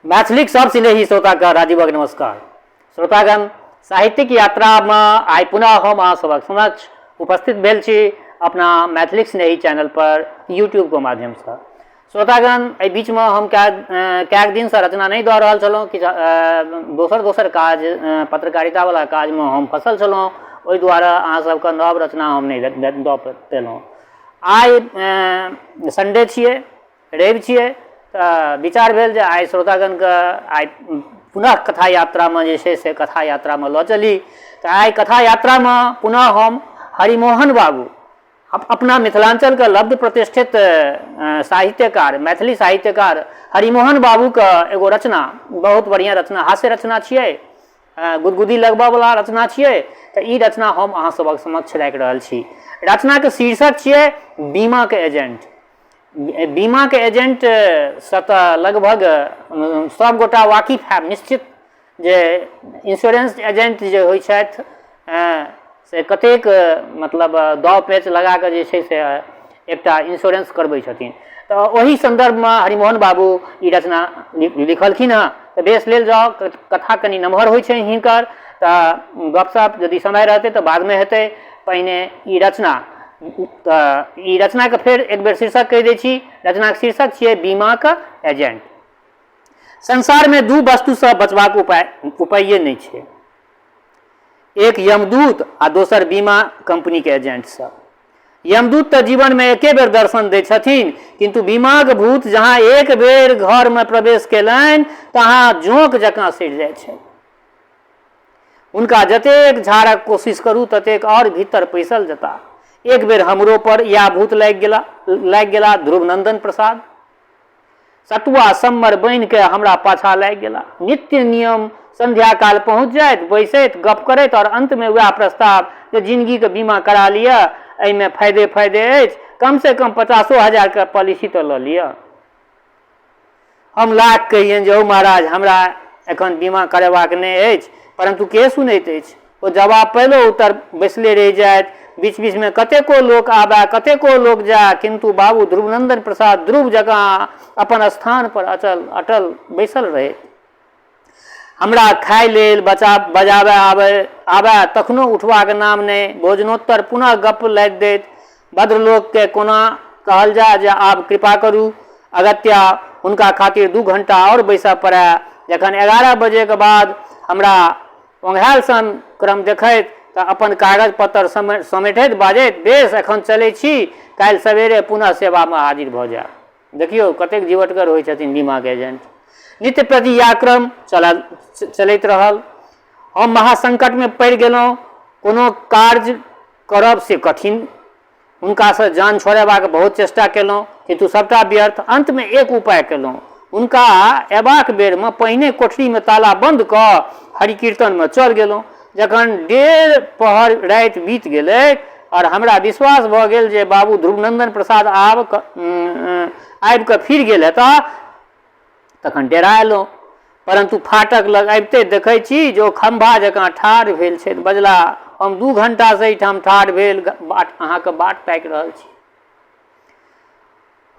मैथिलीक सब स्नेही श्रोताके राजीवक नमस्कार। श्रोतागण, साहित्यिक यात्रामे आइ पुनः हम अहाँ सभक समक्ष उपस्थित भेल छी अपना मैथिलीक स्नेही चैनल पर यूट्यूबके माध्यमसँ। श्रोतागण, एहि बीचमे हम कएक दिनसँ रचना नहि दऽ रहल छलहुँ, किछु दोसर दोसर काज पत्रकारितावला काजमे हम फँसल छलहुँ, ओहि दुआरे अहाँ सबके नव रचना हम नहि दऽ पेलहुँ। आइ संडे छियै, रवि छियै, तऽ विचार भेल जे आइ श्रोतागणके आइ पुनः कथा यात्रामे जे छै से कथा यात्रामे लऽ चली। तऽ आइ कथा यात्रामे पुनः हम हरिमोहन बाबू, अपना मिथिलाञ्चलके लब्ध प्रतिष्ठित साहित्यकार, मैथिली साहित्यकार हरिमोहन बाबूके एगो रचना, बहुत बढ़िआँ रचना, हास्य रचना छियै, गुदगुदी लगबऽवला रचना छियै, तऽ ई रचना हम अहाँ सभक समक्ष राखि रहल छी। रचनाके शीर्षक छियै बीमाके एजेंट। बीमाके एजेंटसँ तऽ लगभग सब गोटा वाकिफ हैब निश्चित, जे इंश्योरेंस एजेंट जे होइ छथि से कतेक मतलब दाव पेच लगा कऽ जे छै से एकटा इंश्योरेंस करबै छथिन। तऽ ओहि सन्दर्भमे हरिमोहन बाबू ई रचना लिखलखिन हँ। तऽ बेस लेल जाउ, कथा कनि नमहर होइ छै हिनकर, तऽ गपशप यदि समय रहतै तऽ बादमे हेतै, पहिने ई रचना। तऽ ई रचनाके फेर एक बेर शीर्षक कहि दै छी। रचनाके शीर्षक छियै बीमाक एजेंट। संसारमे दू वस्तुसँ बचबाक उपाये नहि छै, एक यमदूत आ दोसर बीमा कंपनीके एजेंट सब। यमदूत तऽ जीवनमे एके बेर दर्शन दै छथिन, किन्तु बीमाक भूत जहाँ एक बेर घरमे प्रवेश केलनि तहाँ जोंक जकाँ सड़ि जाइ छै। हुनका जतेक झाड़क कोशिश करू ततेक आओर भीतर पैसल जेता। एक बेर हमरो पर इएह भूत लागि गेला ध्रुवनंदन प्रसाद। सतुआ सम्मर बनि के हमरा पाछा लागि गेला। नित्य नियम संध्या काल पहुँच जाइत, बैसैत, गप करैत और अंत में वएह प्रस्ताव जे जिंदगी के बीमा करा लिअ, एहिमे फायदे फायदे अछि, कम से कम 50,000 के पॉलिसी तऽ लऽ लिअ। हम लाख कहियनि जे हौ महाराज, हमरा एखन बीमा करेबाक नहि अछि, परंतु के सुनैत अछि? ओ जवाब पहिलो उत्तर बैसले रहि जाइत। बीच बीचमे कतेको लोक आबए, कतेको लोक जाए, किन्तु बाबू ध्रुवनंदन प्रसाद ध्रुव जकाँ अपन स्थान पर अचल अटल बैसल रहैत। हमरा खाय लेल बचा बजाबए आबए तखनो उठबाक नाम नहि। भोजनोत्तर पुनः गप्प लादि दैत। भद्रलोककेँ कोना कहल जाए जे आब कृपा करू। अगत्या हुनका खातिर 2 घंटा आओर बैसऽ पड़ए। जखन 11 बजेक बाद हमरा ओंघायल सन क्रम देखैत तऽ अपन कागज पत्तर समेटैत बाजैत, बेस, एखन चलै छी, काल्हि सवेरे पुनः सेवामे हाजिर भऽ जायब। देखियौ कतेक जीवटगर होइ छथिन बीमाके एजेंट। नित्य प्रति इएह क्रम चलैत रहल। हम महासंकटमे पड़ि गेलहुँ। कोनो कार्य करब से कठिन। हुनकासँ जान छोड़ेबाक बहुत चेष्टा केलहुँ, किन्तु सभटा व्यर्थ। अन्तमे एक उपाय केलहुँ। हुनका अयबाक बेरमे पहिने कोठरीमे ताला बन्द कऽ हरिकीर्तनमे चल गेलहुँ। जखन 1.5 पहर राति बीत गेलैक आओर हमरा विश्वास भऽ गेल जे बाबू ध्रुवनंदन प्रसाद आबि कऽ फिर गेल हेताह, तखन डेरा अयलहुँ। परन्तु फाटक लग अबिते देखै छी जे ओ खम्भा जकाँ ठाढ़ भेल छथि। बजला, हम 2 घंटासँ एहिठाम ठाढ़ भेल बाट अहाँके बाट ताकि रहल छी।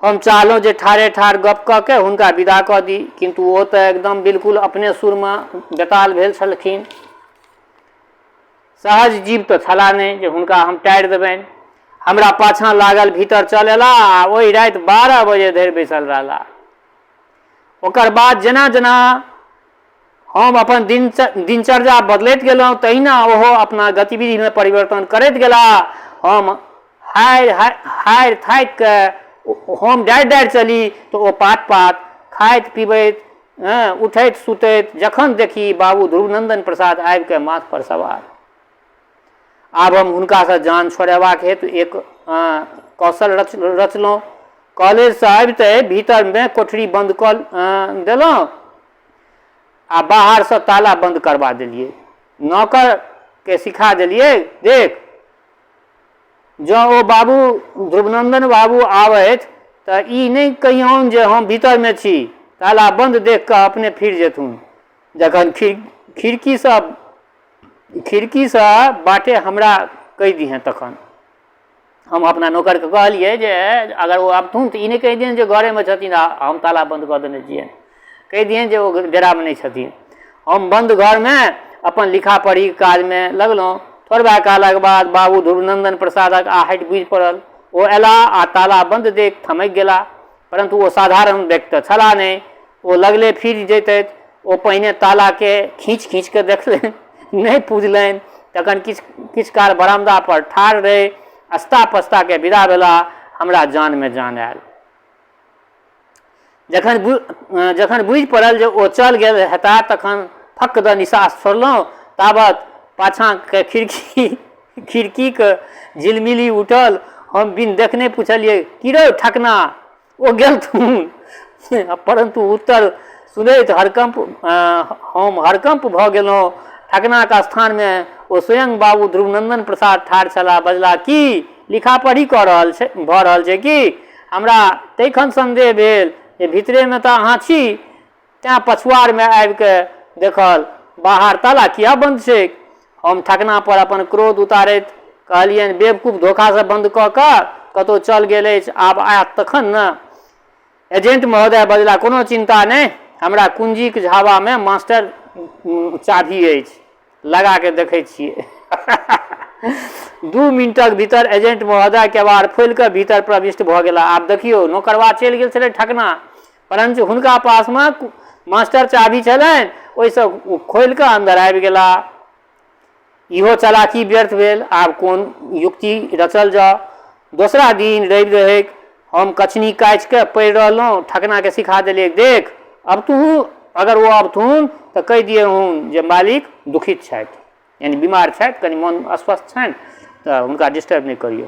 हम चाहलहुँ जे ठाढ़े ठाढ़ गप कऽ के हुनका विदा कऽ दी, किन्तु ओ तऽ एकदम बिल्कुल अपने सुरमे बेताल भेल छलखिन। सहज जीव तऽ छला नहि जे हुनका हम टारि देबनि। हमरा पाछाँ लागल भीतर चल अयला आ ओहि राति 12 बजे धरि बैसल रहला। ओकर बाद जेना जेना हम अपन दिनचर्या बदलैत गेलहुँ तहिना ओहो अपना गतिविधिमे परिवर्तन करैत गेला। हम हारि हारि थाकि कऽ हम डारि डारि चली तऽ ओ पात पात खाइत पिबैत उठैत सुतैत, जखन देखी बाबू ध्रुवनंदन प्रसाद आबि कऽ माथ पर सवार। आब हम हुनकासँ जान छोड़ेबाक हेतु एक कौशल रचलहुँ। कॉलेजसँ अबिते भीतरमे कोठरी बन्द कऽ देलहुँ आ बाहरसँ ताला बन्द करबा देलियै। नौकरके सिखा देलियै, देख जँ ओ बाबू ध्रुवनंदन बाबू आबथि तऽ ई नहि कहियौन जे हम भीतरमे छी, ताला बन्द देख कऽ अपने फिर जेथुन। जखन खिड़कीसँ बाटे हमरा कहि दिहेँ तखन। हम अपना नौकरके कहलियै जे अगर ओ आबथुन तऽ ई नहि कहि दिहन जे घरेमे छथिन आ हम ताला बन्द कऽ देने छियनि। कहि दिअनि जे ओ डेरामे नहि छथिन। हम बन्द घरमे अपन लिखा पढ़ीक काजमे लगलहुँ। थोड़बा कालक बाद बाबू ध्रुवनन्दन प्रसादक आहटि बूझि पड़ल। ओ अयलाह आ ताला बन्द देखि थमकि गेलाह। परन्तु ओ साधारण व्यक्ति तऽ छलाह नहि। ओ लगले फिरि जैतथि। ओ पहिने तालाकेँ खींचि-खींचि कऽ देखलनि। नहि फुजलनि। तखन किछु किछु काल बरामदा पर ठाढ़ रहि अस्ता-पस्ता कऽ विदा भेलाह। हमरा जानमे जान आयल। जखन जखन बुझि पड़ल जे ओ चल गेल हेताह तखन फक्क दऽ निसास छोड़लहुँ। ताबत पाछाँक खिड़की खिड़कीक झिलमिली उठल। हम बिन देखने पुछलियै, की रौ ठकना, ओ गेलथुन? परन्तु उत्तर सुनैत हड़कम्प हम हड़कम्प भऽ गेलहुँ। ठकनाक स्थानमे ओ स्वयं बाबू ध्रुवनन्दन प्रसाद ठाढ़ छलाह। बजलाह, की लिखा-पढ़ी कऽ रहल छै भऽ रहल छै की? हमरा तैखन सन्देह भेल जे भीतरेमे तऽ अहाँ छी, तेँ पछुआड़मे आबि कऽ देखल, बाहर ताला किएक बन्द छैक? हम ठकना पर अपन क्रोध उतारैत कहलियनि, बेवकूफ धोखासँ बन्द कऽ कऽ कतहु चल गेल अछि, आब आयत तखन ने। एजेंट महोदय बजलाह, कोनो चिन्ता नहि, हमरा कुंजीक झाबामे मास्टर चाभी अछि। लगा के देखै छियै। 2 मिनटक भीतर एजेंट महोदय केबाड़ फोलि कऽ भीतर प्रविष्ट भऽ गेलाह। आब देखियौ, नोकरवा चलि गेल छलै ठकना, परञ्च हुनका पासमे मास्टर चाभी छलनि, ओहिसँ खोलि कऽ अन्दर आबि गेलाह। इहो चलाकी व्यर्थ भेल। आब कोन युक्ति रचल जाउ? दोसरा दिन रवि रहैक। हम कछनी काछि कऽ पड़ि रहलहुँ। ठकनाकेँ सिखा देलिऐक, देख, अब तूहूँ अगर ओ अबथुन तऽ कहि दियहुन जे मालिक दुखित छथि, यानी बीमार छथि, कनि मोन अस्वस्थ छनि, तऽ हुनका डिस्टर्ब नहि करियौ।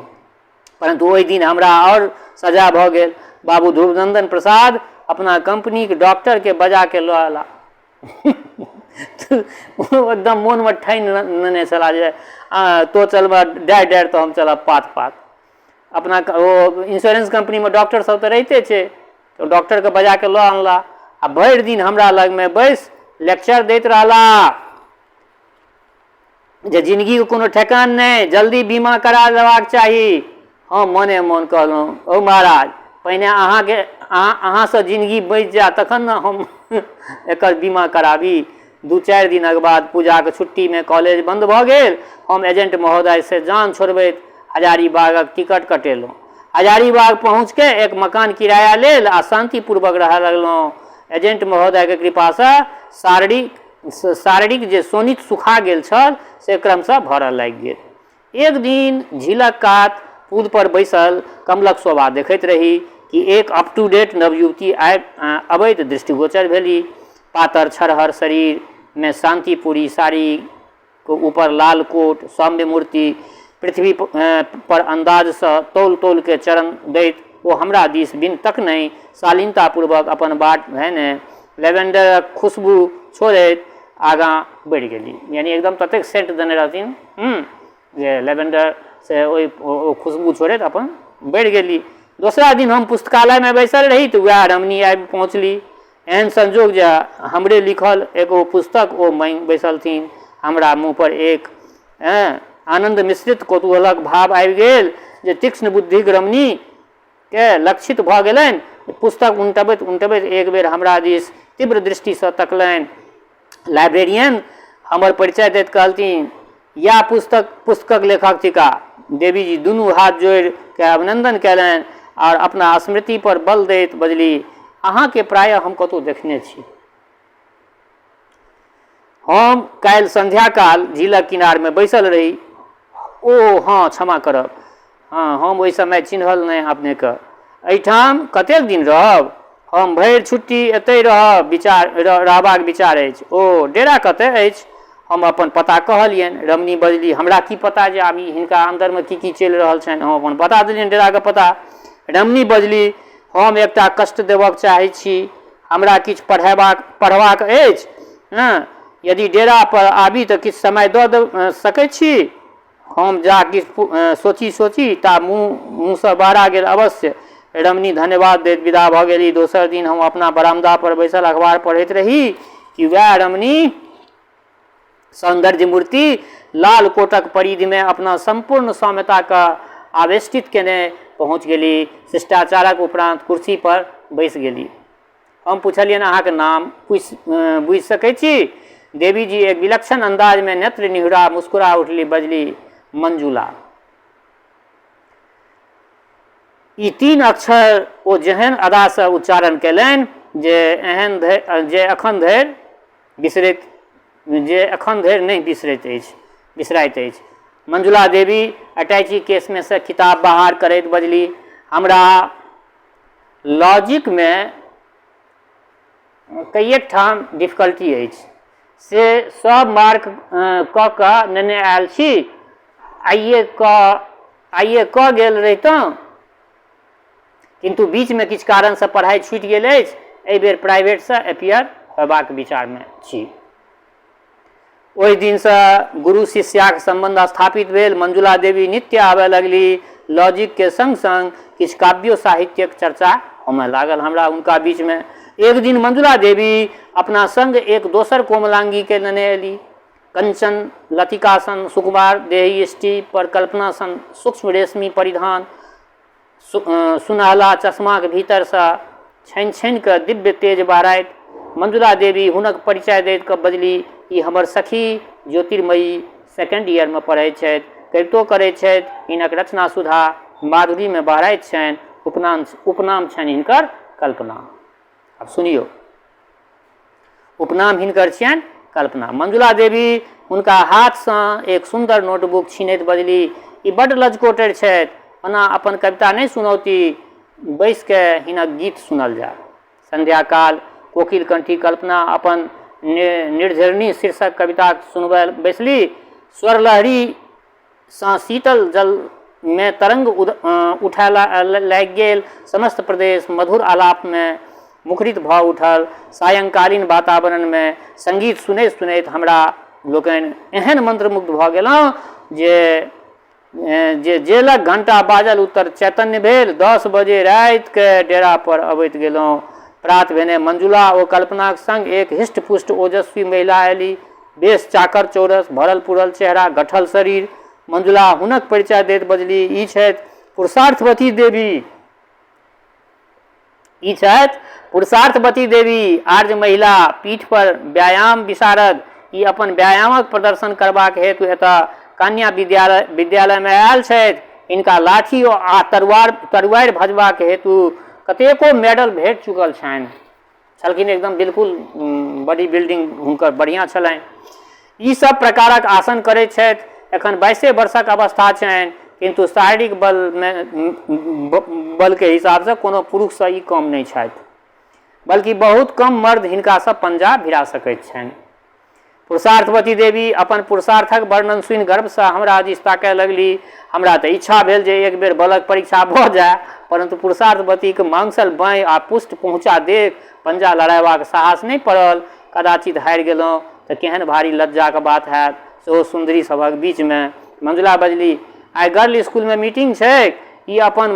परन्तु ओहि दिन हमरा आओर सजा भऽ गेल। बाबू ध्रुवनन्दन प्रसाद अपना कम्पनीक डॉक्टरकेँ बजा कऽ लऽ अयलाह। ओ एकदम मोनमे ठानि लेने छलाह जे तोँ चलबह डारि डारि तऽ हम चलब पात पात। अपना ओ इन्स्योरेन्स कम्पनीमे डॉक्टर सब तऽ रहिते छै, तऽ डॉक्टरके बजा कऽ लऽ अनला आ भरि दिन हमरा लगमे बैसि लेक्चर दैत रहला जे जिनगीके कोनो ठेकान नहि, जल्दी बीमा करा लेबाक चाही। हम मने मन कहलहुँ, औ महाराज, पहिने अहाँके अहाँसँ जिनगी बचि जाय तखन ने हम एकर बीमा कराबी। 2-4 दिनक बाद पूजाक छुट्टीमे कॉलेज बन्द भऽ गेल। हम एजेंट महोदयसँ जान छोड़बैत हजारीबागक टिकट कटेलहुँ। हजारीबाग पहुँच कऽ एक मकान किराया लेल आ शान्तिपूर्वक रहय लगलहुँ। एजेंट महोदयक कृपासँ शारीरिक जे शोणित सुखा गेल छल से क्रमशः भरऽ लागि गेल। एक दिन झीलक कात पुल पर बैसल कमलक शोभा देखैत रही कि एक अप टू डेट नवयुवती आबि अबैत दृष्टिगोचर भेली। पातर छरहर शरीर मे शान्तिपुरी साड़ीक ऊपर लाल कोट, सौम्य मूर्ति, पृथ्वी पर अन्दाज सँ तौल-तौल के चरण दैत ओ हमरा दिस बिन तकनहि शालीनतापूर्वक अपन बाट धयने लेवेंडरक खुशबू छोड़ैत आगाँ बढ़ि गेली। यानी एकदम ततेक सेंट देने रहथिन जे लेवेंडर से ओहि ओ खुशबू छोड़ैत अपन बढ़ि गेली। दोसरा दिन हम पुस्तकालयमे बैसल रही तऽ वएह रमणी आबि पहुँचली। एहन संजोग जे हमरे लिखल एगो पुस्तक ओ माँगि बैसलथिन। हमरा मुँहपर एक आनन्द मिश्रित कौतूहलक भाव आबि गेल जे तीक्ष्ण बुद्धिक रमणी के लक्षित भऽ गेलनि। पुस्तक उनटबैत उनटबैत एक बेर हमरा दिस तीव्र दृष्टिसँ तकलनि। लाइब्रेरियन हमर परिचय दैत कहलथिन, इएह पुस्तक पुस्तकक लेखक थिकाह। देवीजी दुनू हाथ जोड़ि कए अभिनन्दन कयलनि आर अपना स्मृति पर बल दैत बजलीह, अहाँके प्रायः हम कतहु देखने छी। हम काल्हि संध्याकाल झीलक किनारमे बैसल रही। ओ हँ, क्षमा करब। हँ, हम ओहि समय चिन्हल नहि अपनेके। एहिठाम कतेक दिन रहब? हम भरि छुट्टी एतहि रहब विचार रहबाक विचार अछि। ओ, डेरा कतय अछि? हम अपन पता कहलियनि। रमणी बजली, हमरा की पता जे आब ई हिनका अन्दरमे की की चलि रहल छनि। हम अपन बता देलियनि डेराके पता। रमणी बजली, हम एकटा कष्ट देबक चाहैत छी। हमरा किछु पढ़यबाक पढ़बाक अछि। हँ, यदि डेरा पर आबी तऽ किछु समय दऽ सकैत छी? हम जा किछु सोची सोची ता मुँह मुँहसँ बहरा गेल, अवश्य। रमणी धन्यवाद दैत विदा भऽ गेली। दोसर दिन हम अपना बरामदा पर बैसल अखबार पढ़ैत रही कि वएह रमणी सौन्दर्य मूर्ति लाल कोटक परिधिमे अपना सम्पूर्ण सौम्यताके आवेष्टित केने पहुँच गेली। शिष्टाचारक उपरान्त कुर्सी पर बैस गेली। हम पुछलियनि, अहाँके नाम पूछि बुझि सकै छी? देवीजी एक विलक्षण अन्दाजमे नेत्र निहुरा मुस्कुरा उठली, बजली, मंजुला। ई तीन अक्षर ओ जेहन अदासँ उच्चारण कयलनि जे एहन धरि जे एखन धरि बिसरैत जे एखन धरि नहि बिसरैत अछि बिसराइत अछि। मंजुला देवी अटैची केसमे सँ किताब बहार करैत बजली, हमरा लॉजिकमे कइएक ठाम डिफिकल्टी अछि, से सब मार्क कऽ कऽ नेने आयल छी। आइए कऽ गेल रहितहुँ, किन्तु बीचमे किछु कारणसँ पढ़ाइ छूटि गेल अछि। एहि बेर प्राइवेटसँ अपीयर होयबाक विचारमे छी। ओहि दिनसँ गुरु शिष्याक सम्बन्ध स्थापित भेल। मंजुला देवी नित्य आबय लगली। लॉजिकके संग संग किछु काव्यो साहित्यक चर्चा होमय लागल हमरा हुनका बीचमे। एक दिन मंजुला देवी अपना संग एक दोसर कोमलांगीके नेने अयली। कंचन लतिका सन सुकुमार देही स्टी पर कल्पना सन सूक्ष्म रेशमी परिधान, सुनहला चश्माक भीतरसँ छनि छनि कऽ दिव्य तेज बहराइत। मंजुला देवी हुनक परिचय दैत कऽ बजली, ई हमर सखी ज्योतिर्मयी सेकेंड ईयरमे पढ़ैत छथि, कवितो करैत छथि। हिनक रचना सुधा माधुरीमे बहराइत छनि। उपनाम उपनाम छनि हिनकर कल्पना। आब सुनियौ, उपनाम हिनकर छियनि कल्पना। मंजुला देवी हुनका हाथसँ एक सुन्दर नोटबुक छीनैत बजली, ई बड्ड लजकोटर छथि, ओना अपन कविता नहि सुनौती, बैसि कऽ हिनक गीत सुनल जाय। संध्याकाल कोकिल कंठी कल्पना अपन निर्झरणी शीर्षक कविता सुनबय बैसली। स्वरलहरी सँ शीतल जलमे तरंग उठय लागि गेल। समस्त प्रदेश मधुर आलापमे मुखरित भऽ उठल। सायंकालीन वातावरणमे संगीत सुनैत सुनैत हमरा लोकनि एहन मंत्रमुग्ध भऽ गेलहुँ जे जे जेलक घंटा बाजल उत्तर चैतन्य भेल। 10 बजे रातिके डेरा पर अबैत गेलहुँ। प्रात भेने मंजुला ओ कल्पनाक संग एक हृष्ट-पुष्ट ओजस्वी महिला अयली। बेस चाकर चौरस, भरल पुरल चेहरा, गठल शरीर। मंजुला हुनक परिचय दैत बजली, ई छथि पुरुषार्थवती देवी। ई छथि पुरुषार्थवती देवी, आर्य महिला, पीठ पर व्यायाम विशारद। ई अपन व्यायामक प्रदर्शन करबाक हेतु एतऽ कन्या विद्यालयमे आयल छथि। हिनका लाठी आ तरुआरि भजबाक हेतु कतेको मेडल भेट चुकल छनि। छलखिन एकदम बिल्कुल बॉडी बिल्डिंग हुनकर बढ़िआँ छलनि। ई सब प्रकारक आसन करैत छथि। एखन 22 वर्षक अवस्था छनि, किन्तु शारीरिक बलमे बलके हिसाबसँ कोनो पुरुषसँ ई कम नहि छथि, बल्कि बहुत कम मर्द हिनकासँ पंजा भिड़ा सकैत छनि। पुरुषार्थवती देवी अपन पुरुषार्थक वर्णन सुनि गर्वसँ हमरा दिस ताकय लगली। हमरा तऽ इच्छा भेल जे एक बेर बलक परीक्षा भऽ जाय, परन्तु पुरुषार्थवतीक मांसल बाँहि आ पुष्ट पहुँचा देख पंजा लड़ेबाक साहस नहि पड़ल। कदाचित हारि गेलहुँ तऽ केहन भारी लज्जाक बात हैत, सेहो सुन्दरी सभक बीचमे। मंजुला बजली, आइ गर्ल स्कूलमे मीटिंग छैक। ई अपन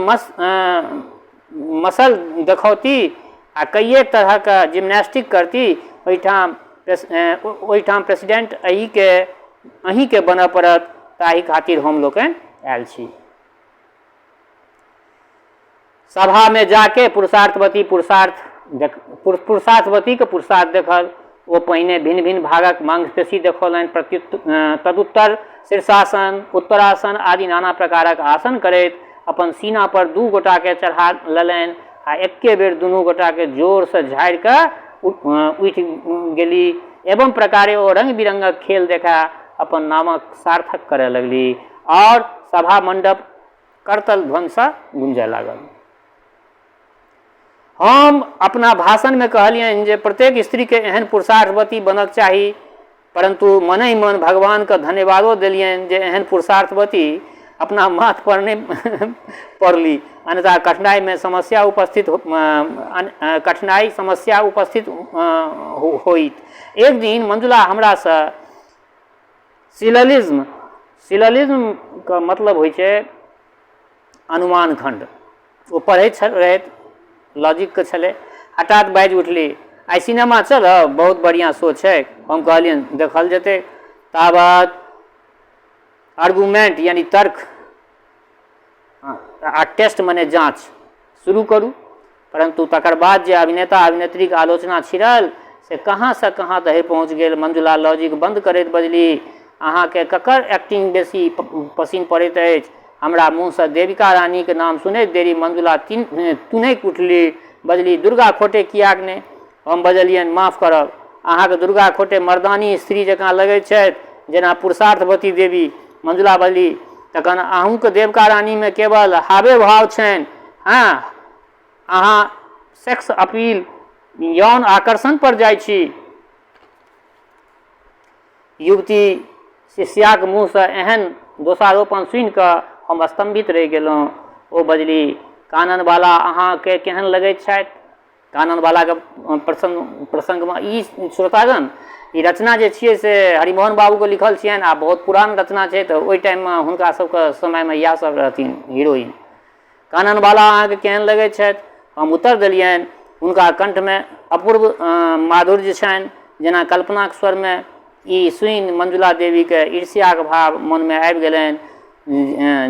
मसल देखौती आ कइएक तरहक जिम्नास्टिक करती। ओहिठाम ओहिठाम प्रेसिडेंट अहीँके बनऽ पड़त, ताहि खातिर हम लोकनि आयल छी। सभामे जाके पुरुषार्थवती पुरुषार्थवतीके पुरुषार्थ देखल। ओ पहिने भिन्न भिन्न भागक मांसपेशी देखौलनि, तदुत्तर शीर्षासन, उत्तरासन आदि नाना प्रकारक आसन करैत अपन सीना पर दू गोटाके चढ़ा लेलनि आ एक्के बेर दुनू गोटाके जोरसँ झाड़ि कऽ उठि गेली। एवं प्रकारे ओ रंग बिरंगक खेल देखा अपन नामक सार्थक करय लगली आओर सभा मंडप करतल ध्वनिसँ गूंजय लागल। हम अपना भाषणमे कहलियनि जे प्रत्येक स्त्रीके एहन पुरुषार्थवती बनक चाही, परन्तु मनहि मन भगवानके धन्यवादो देलियनि जे एहन पुरुषार्थवती अपना माथ पर नहि पड़ली, अन्यथा कठिनाइ समस्या उपस्थित होइत। एक दिन मंजुला हमरासँ सिललिज्म, सिललिज्मके मतलब होइ छै अनुमान खण्ड, ओ पढ़ैत छल रहथि, लॉजिकके छलै। हठात बाजि उठली, आइ सिनेमा चलब, बहुत बढ़िआँ शो छै। हम कहलियनि, देखल जेतै। ताबत आर्गुमेंट यानी तर्क आ टेस्ट मने जाँच शुरू करू। परन्तु तकर बाद जे अभिनेता अभिनेत्रीक आलोचना छिड़ल से कहाँसँ कहाँ धरि पहुँच गेल। मंजुला लॉजिक बन्द करैत बजली, अहाँकेँ ककर एक्टिंग बेसी पसिन पड़ैत अछि? हमरा मुँहसँ देविका रानीक नाम सुनैत देरी मंजुला तुनकि उठली। बजली, दुर्गा खोटे किएक नहि? हम बजलियनि, माफ करब, अहाँकेँ दुर्गा खोटे मर्दानी स्त्री जकाँ लगैत छथि जेना पुरुषार्थवती देवी। मंजुला बजली, तखन अहूँके देवका रानीमे केवल हावे भाव छनि। हँ, अहाँ सेक्स अपील, यौन आकर्षण पर जाइ छी। युवती शिष्याक मुँहसँ एहन दोषारोपण सुनि कऽ हम स्तम्भित रहि गेलहुँ। ओ बजली, काननबाला अहाँकेँ केहन लगैत छथि? काननबालाके प्रसङ्गमे ई श्रोतागण, ई रचना जे छियै से हरिमोहन बाबूके लिखल छियनि आ बहुत पुरान रचना छै, तऽ ओहि टाइममे हुनका सबके समयमे इएह सब रहथिन हीरोइन। काननबाला अहाँके केहन लगै छथि? हम उत्तर देलियनि, हुनका कण्ठमे अपूर्व माधुर्य छनि, जेना कल्पनाक स्वरमे। ई सुनि मंजुला देवीके ईर्ष्याक भाव मनमे आबि गेलनि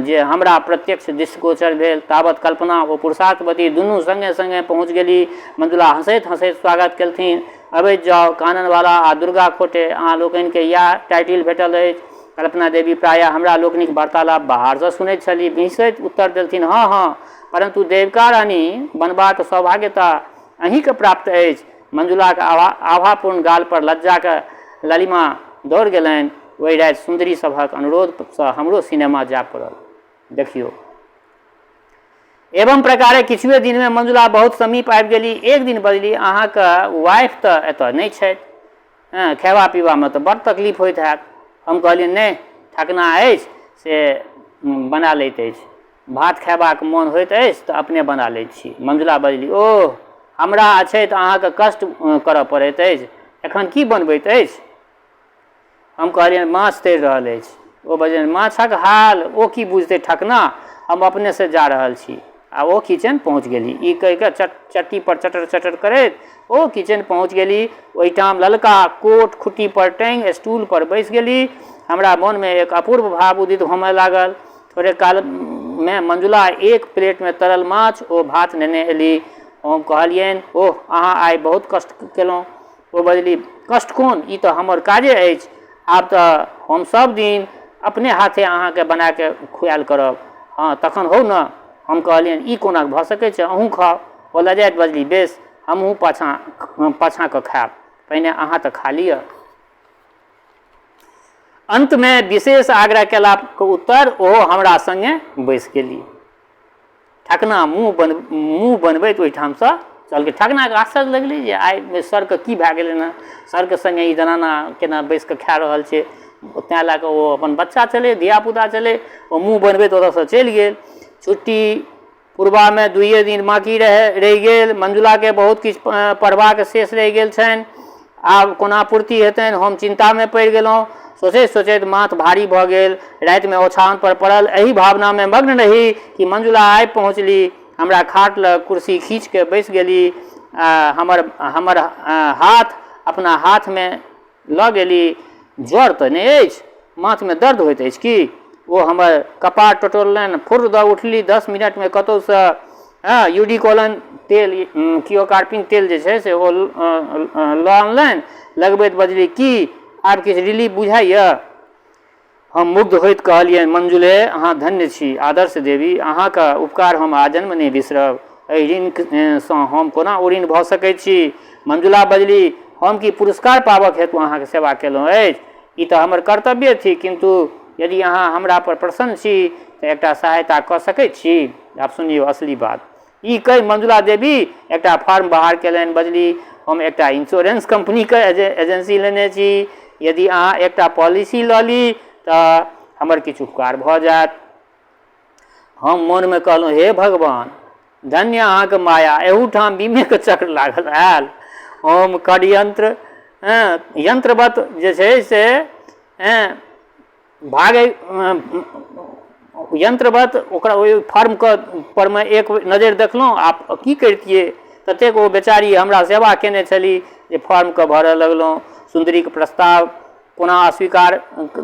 जे हमरा प्रत्यक्ष दृष्टिगोचर भेल। तावत कल्पना ओ पुरुषार्थवती दुनू सङ्गे-सङ्गे पहुँच गेली। मंजुला हँसैत-हँसैत स्वागत केलथिन, अबैत जाउ, काननबाला आ दुर्गा खोटे, अहाँ लोकनिकेँ इएह टाइटिल भेटल अछि। कल्पना देवी प्रायः हमरा लोकनिक वार्तालाप बाहरसँ सुनैत छलीह। बिहँसैत उत्तर देलथिन, हँ, हँ, परन्तु देविका रानी बनबाक सौभाग्य तँ अहींकेँ प्राप्त अछि। मंजुलाक आभापूर्ण गालपर लज्जाक ललिमा दौड़ गेलनि। ओहि राति सुन्दरी सभक अनुरोधसँ हमरो सिनेमा जाय पड़ल। देखियौ। एवं प्रकारे किछुए दिनमे मंजुला बहुत समीप आबि गेली। एक दिन बजली, अहाँक वाइफ तँ एतऽ नहि छथि। हँ, खयबा पीबामे तऽ बड़ तकलीफ होइत हैत। हम कहलियनि, नहि, ठकना अछि से बना लैत अछि। भात खयबाक मोन होइत अछि तऽ अपने बना लैत छी। मंजुला बजली, ओह, हमरा अछैत अहाँकेँ कष्ट करऽ पड़ैत अछि। एखन की बनबैत अछि? हम कहलियनि, माछ तरि रहल अछि। ओ बजलनि, माछक हाल ओ की बुझतै ठकना, हम अपनेसँ जा रहल छी। आ ओ किचन पहुँच गेली। ई कहि कऽ चट्टी पर चटर चटर करैत ओ किचन पहुँच गेली। ओहिठाम ललका कोट खुट्टी पर टाँगि स्टूल पर बैसि गेली। हमरा मोनमे एक अपूर्व भाव उदित होमय लागल। थोड़े कालमे मंजुला एक प्लेटमे तरल माछ ओ भात नेने एली। हम कहलियनि, ओह, अहाँ आइ बहुत कष्ट केलहुँ। ओ बजली, कष्ट कोन, ई तऽ हमर काजे अछि। आब तऽ हम सभ दिन अपने हाथे अहाँकेँ बना कऽ खुआएल करब। हँ, तखन होउ ने। हम कहलियनि, ई कोना भऽ सकै छै, अहूँ खाउ। ओ लजाइत बजली, बेस, हमहूँ पाछाँ पाछाँ कऽ खायब, पहिने अहाँ तऽ खा लिअ। अन्तमे विशेष आग्रह केलाक उत्तर ओहो हमरा सङ्गे बैसि गेली। ठकना मुँह बनबैत ओहिठामसँ चल गेल। ठकनाके आश्चर्य लगलै जे आइ सरके की भए गेलै हँ, सरके सङ्गे ई जनाना केना बैसि कऽ खा रहल छै। तेँ लए कऽ ओ अपन बच्चा छलै, धियापुता छलै, ओ मुँह बनबैत ओतऽसँ चलि गेल। छुट्टी पुरबामे दुइए दिन बाँकी रहै, रहि गेल। मंजुलाके बहुत किछु पढ़बाक शेष रहि गेल छनि। आब कोना पूर्ति हेतनि, हम चिन्तामे पड़ि गेलहुँ। सोचैत सोचैत माथ भारी भऽ गेल। रातिमे ओछाओन पर पड़ल एहि भावनामे मग्न रही कि मंजुला आबि पहुँचली। हमरा खाट लग कुर्सी खींच कऽ बैसि गेली आ हमर हमर हाथ अपना हाथमे लऽ गेली। ज्वर तऽ नहि अछि? माथमे दर्द होइत अछि की? ओ हमर कपार टटोललनि। फुर्र दऽ उठली। 10 मिनटमे कतहुसँ हँ यूडिकोलन तेल, कियोकार्पिन तेल जे छै से ओ लऽ अनलनि। लगबैत बजली, की आब किछु रिलीफ बुझाइए? हम मुग्ध होइत कहलियनि, मंजुले, अहाँ धन्य छी, आदर्श देवी। अहाँक उपकार हम आजन्म नहि बिसरब। एहि ऋणसँ हम कोना उऋण भऽ सकैत छी? मंजुला बजली, हम की पुरस्कार पाबक हेतु अहाँक सेवा केलहुँ अछि? ई तऽ हमर कर्तव्ये थिक। किन्तु यदि अहाँ हमरा पर प्रसन्न छी तऽ एकटा सहायता कऽ सकैत छी? आब सुनियौ असली बात। ई कहि मंजुला देवी एकटा फॉर्म बहार केलनि। बजली, हम एकटा इंश्योरेंस कंपनीक एजेंसी लेने छी। यदि अहाँ एकटा पॉलिसी लऽ ली तऽ हमर किछु उपकार भऽ जायत। हम मोनमे कहलहुँ, हे भगवान, धन्य अहाँके माया, एहूठाम बीमेके चक्र लागल आयल। हम षड्यंत्र यंत्रवत जे छै से भागै यंत्रवत ओकरा ओहि फॉर्मके परमे एक नजरि देखलहुँ। आब की करितियै, ततेक ओ बेचारी हमरा सेवा केने छली जे फॉर्मके भरऽ लगलहुँ। सुन्दरीके प्रस्ताव कोना अस्वीकार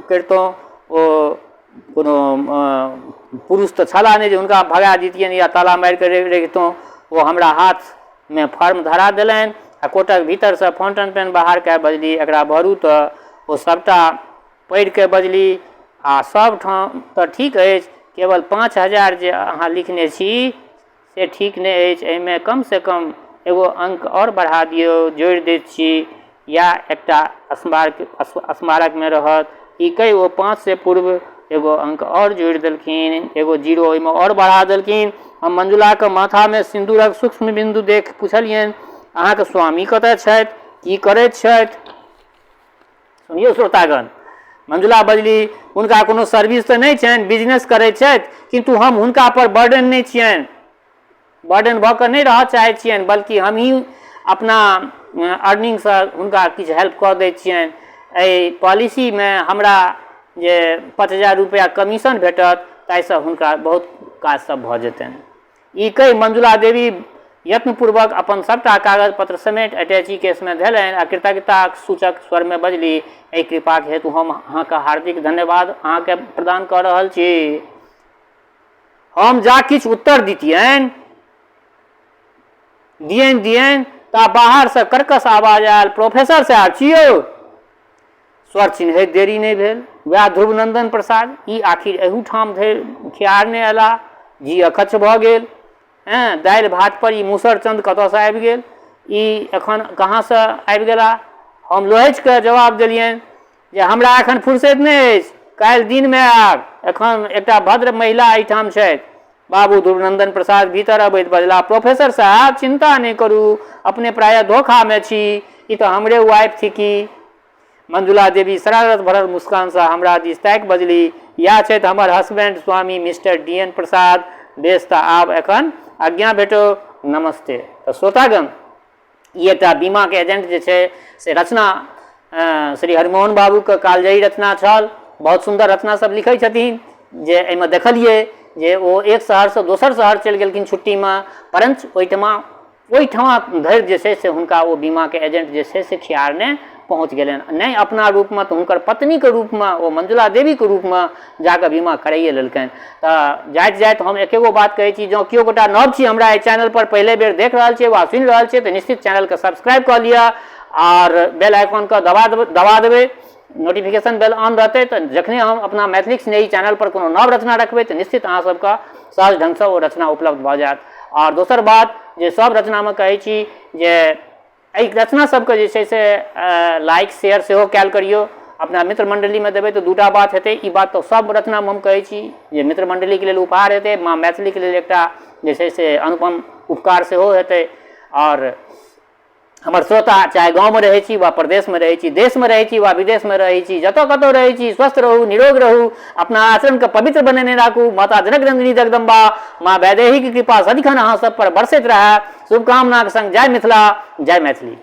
करितहुँ? ओ कोनो पुरुष तऽ छलाह नहि जे हुनका भगा दितियनि या ताला मारिकऽ रखितहुँ। ओ हमरा हाथमे फॉर्म धरा देलनि आ कोटक भीतरसँ फाउंटन पेन बाहर कए बजली, एकरा भरू तऽ। ओ सभटा पढ़ि कऽ बजली, आ सभ ठाम तऽ ठीक अछि, केवल 5000 जे अहाँ लिखने छी से ठीक नहि अछि। एहिमे कमसँ कम एगो अंक आओर बढ़ा दियौ, जोड़ि दैत छी। इएह एकटा स्मारकमे रहत। ई कहि ओ 5सँ पूर्व एगो अंक आओर जोड़ि देलखिन, एगो जीरो ओहिमे आओर बढ़ा देलखिन। हम मंजुलाक माथामे सिन्दूरक सूक्ष्म बिन्दु देखि पुछलियनि, अहाँक स्वामी कतय छथि? की करैत छथि? सुनियौ श्रोतागण। मंजुला बजली, हुनका कोनो सर्विस तऽ नहि छनि, बिजनेस करैत छथि, किन्तु हम हुनका पर बर्डन नहि छियनि। बर्डन भऽ कऽ नहि रहऽ चाहै छियनि, बल्कि हमही अपना अर्निंगसँ हुनका किछु हेल्प कऽ दै छियनि। एहि पॉलिसीमे हमरा जे 5000 रुपैआ कमीशन भेटत, ताहिसँ हुनका बहुत काज सब भऽ जेतनि। ई कहि मंजुला देवी यत्नपूर्वक अपन सभटा कागज-पत्र समेटि अटैची केसमे धेलनि आ कृतज्ञताक सूचक स्वरमे बजली, एहि कृपाक हेतु हम अहाँक हार्दिक धन्यवाद अहाँकेँ प्रदान कऽ रहल छी। हम जा किछु उत्तर दितियनि, दियनि दियनि, ता बाहरसँ कर्कश आवाज आयल, प्रोफेसर साहेब छी यौ? स्वर चिन्हैत देरी नहि भेल, वएह ध्रुवनन्दन प्रसाद। ई आखिर एहूठाम धरि खिहारने अयलाह? जी अकच्छ भऽ गेल। हेँ, दालि भात पर ई मुसरचन्द कतऽसँ आबि गेल? ई एखन कहाँसँ आबि गेलाह? हम लोहछि कऽ जवाब देलियनि जे हमरा एखन फुर्सति नहि अछि, काल्हि दिनमे आयब, एखन एकटा भद्र महिला एहिठाम छथि। बाबू ध्रुवनन्दन प्रसाद भीतर अबैत बजलाह, प्रोफेसर साहब, चिन्ता नहि करू, अपने प्रायः धोखामे छी, ई तऽ हमरे वाइफ थिकी। मंजुला देवी शरारत भरल मुस्कानसँ हमरा दिस ताकि बजली, इएह छथि हमर हसबैंड स्वामी मिस्टर डी एन प्रसाद। बेस तऽ आब एखन आज्ञा भेटो, नमस्ते। तऽ श्रोतागण, ई एकटा बीमाके एजेंट जे छै से रचना श्री हरिमोहन बाबूके कालजयी रचना छल। बहुत सुन्दर रचना सब लिखै छथिन, जे एहिमे देखलियै जे ओ एक शहरसँ दोसर शहर चलि गेलखिन छुट्टीमे, परञ्च ओहिठमा ओहिठमा धरि जे छै से हुनका ओ बीमाके एजेंट जे छै से खिहारने पहुँच गेलनि। नहि अपना रूपमे तऽ हुनकर पत्नीके रूपमे, ओ मंजुला देवीके रूपमे जाकऽ बीमा कराइए लेलकनि। तऽ जाइत जाइत हम एकेगो बात कहै छी, जँ केओ गोटा नव छी, हमरा एहि चैनलपर पहिले बेर देख रहल छियै वा सुनि रहल छियै, तऽ निश्चित चैनलके सब्सक्राइब कऽ लिअ आओर बेल आइकॉनके दबा देबै, दबा देबै। नोटिफिकेशन बेल ऑन रहतै तऽ जखने हम अपना मैथिलीक स्नेही चैनल पर कोनो नव रचना रखबै तऽ निश्चित अहाँ सबके सहज ढङ्गसँ ओ रचना उपलब्ध भऽ जायत। आओर दोसर बात जे सब रचनामे कहै छी जे एहि रचना सबके जे छै से लाइक शेयर सेहो कयल करियौ। अपना मित्र मण्डलीमे देबै तऽ दूटा बात हेतै। ई बात तऽ सब रचनामे हम कहै छी जे मित्र मण्डलीके लेल उपहार हेतै, माँ मैथिलीके लेल एकटा जे छै से अनुपम उपकार सेहो हेतै। आओर हमर श्रोता चाहे गाँवमे रहै छी वा प्रदेशमे रहै छी, देशमे रहै छी वा विदेशमे रहै छी, जतऽ कतौ रहै छी, स्वस्थ रहू, निरोग रहू, अपना आचरणके पवित्र बनेने राखू। माता जनक नन्दिनी जगदम्बा, माँ वैदेहीके कृपा सदिखन अहाँ सब पर बरसैत रहए, शुभकामनाके संग जय मिथिला, जय मैथिली।